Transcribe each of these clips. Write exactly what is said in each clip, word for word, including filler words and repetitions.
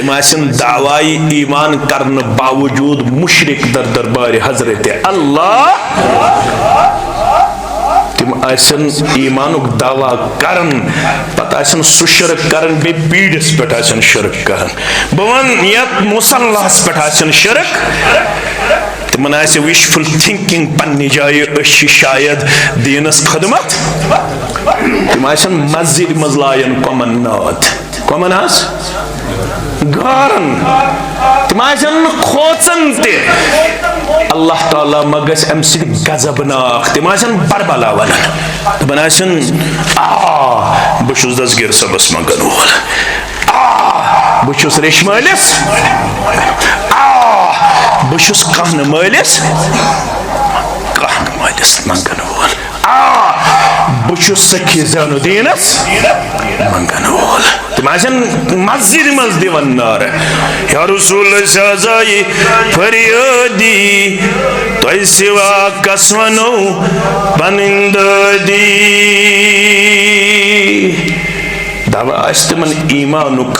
تِم آسن دعوی ایمان کرنہٕ باوجود مشرک در دربارِ حضرت اللہ۔ تِم آسن ایمانُک دعویٰ کران، پتہٕ آسن سُہ شرک کران، بیٚیہِ پیٖرِس پٮ۪ٹھ آسن شرک کران۔ بہٕ ونہٕ، یتھ مصلحس پٮ۪ٹھ آسن شرک۔ تِمن آسہِ wishful thinking پننہِ جایہِ، أسۍ چھِ شاید دیٖنس خدمت۔ تِم آسن مسجد منٛز لایان کۄمن ناد۔ کۄمن حظ؟ گارن۔ تِم آسن نہٕ کھوژان تہِ۔ اللہ تعالیٰ ما گژھِ امہِ سۭتۍ غضبناک۔ تِم آسن بربلا ونان۔ دپان آسن، آ، بہٕ چھُس دستگیر صٲبس منٛگن وول۔ آ، بہٕ چھُس ریشہِ مٲلِس۔ آ، بہٕ چھُس کہنہٕ مٲلِس۔ کہنہٕ مٲلِس منٛگن وول۔ آ، بہٕ چھُس سخی زین الدینس منٛگن وول۔ تِم آسن مسجد منٛز دِوان نعرٕ، یا رسول، أسۍ حظ آیہِ فریٲدی، تۄہہِ سوا کس ونو پنٕنۍ دٲدی۔ دعویٰ آسہِ تِمن ایمانُک،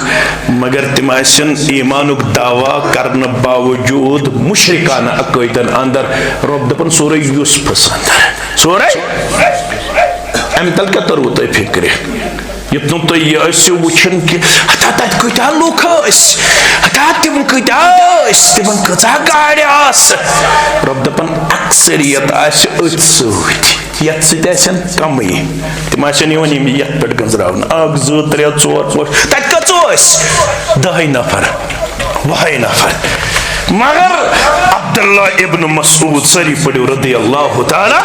مگر تِم آسن ایمانُک دعویٰ کرنہٕ باوجود مشرکانہ عقٲیدن اندر۔ رۄب دپان سورہ یوسفس اندر، سورہ، امہِ تل کیٛاہ توٚروٕ تۄہہِ فکرِ؟ یوٚت نہٕ تُہۍ یہِ ٲسِو وٕچھان کہِ ہتا تَتہِ کۭتیٛاہ لُکھ ٲسۍ، ہتا تِم کۭتیٛاہ ٲسۍ، تِمن کۭژاہ گاڑِ آسہٕ۔ رۄب دَپان، اکثریت آسہِ أتھۍ سۭتۍ، یَتھ سۭتۍ آسن کَمٕے۔ تِم آسن یِوان یِم یَتھ پٮ۪ٹھ گٔنٛزراونہٕ، اکھ، زٕ، ترٛےٚ، ژور، پانٛژھ، تَتہِ کٔژ ٲسۍ؟ دَہَے نفر۔ وُہَے نفر۔ مگر عبداللہ ابن مسعود، سٲری پٔرِو، رضی اللہ تعالیٰ،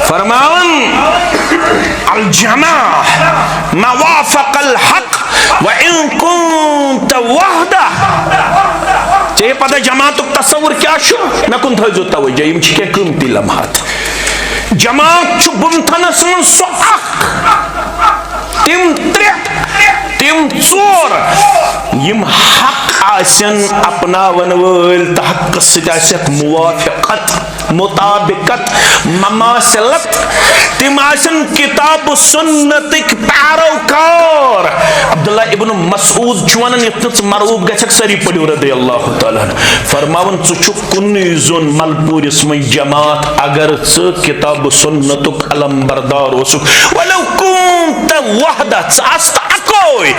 فرماوان، الجماعہ ما وافق الحق وان کنت وحدہ۔ ژےٚ پتہ جماعتُک تصور کیٛاہ چھُ؟ مےٚ کُن تھٲیزیو توجہ، یِم چھِ کینٛہہ قۭمتی لمحات۔ جماعت چھُ بُمتھنس منٛز سُہ اکھ، تِم ترٛےٚ، تِم ژور، یِم حق آسن اپناون وٲلۍ تہٕ حقس سۭتۍ آسٮ۪کھ موافقت، مطابقت، مماثلت، تِم آسن کتاب و سنتٕکۍ پیروکار۔ عبداللہ ابن مسعود چھُ ونان، یتھ نہٕ ژٕ مرعوب گژھکھ، سٲری پٔرِو رضی اللہ تعالیٰ عنہ۔ فرماوان، ژٕ چھُکھ کُنُے زوٚن ملپوٗرِس منٛز جماعت، اگر ژٕ کتاب و سنتُک علم بردار اوسُکھ، ولو کنت وحدہ، ژٕ آس تہٕ اکوے۔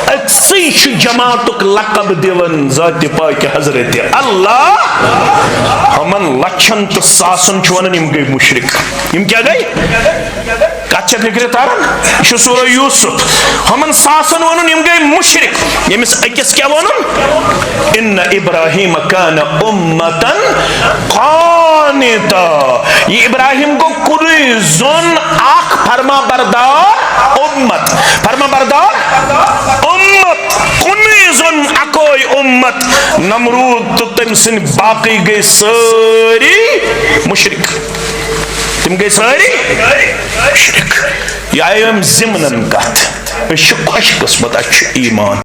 أتسٕے چھُ جماعتُک لقب دِوان ذاتِ پاکِ حضرت اللہ۔ ہُمن لچھن تہٕ ساسن چھُ ونان، یِم گٔے مشرک۔ یِم کیٛاہ گٔے؟ کتھ چھےٚ فکرِ تران؟ یہِ چھُ سورہ یوسف۔ ہُمن ساسن ووٚنُن، یِم گٔے مشرک۔ ییٚمِس أکِس کیٛاہ ووٚنُن؟ ان ابراہیم کان امتا قانتا۔ یہِ ابراہیم گوٚو کُنُے زوٚن اکھ فرما بردار امت۔ فرما بردار امت۔ کُنُے زوٚن اکوے امت۔ نمرود تہٕ تٔمۍ سٕنٛدۍ باقٕے گٔے سٲری مشرک۔ تِم گٔے سٲری مشرک۔ یہِ آیہِ أمۍ ضمنن کتھ۔ أسۍ چھِ خۄش قسمت، اَسہِ چھُ ایمان۔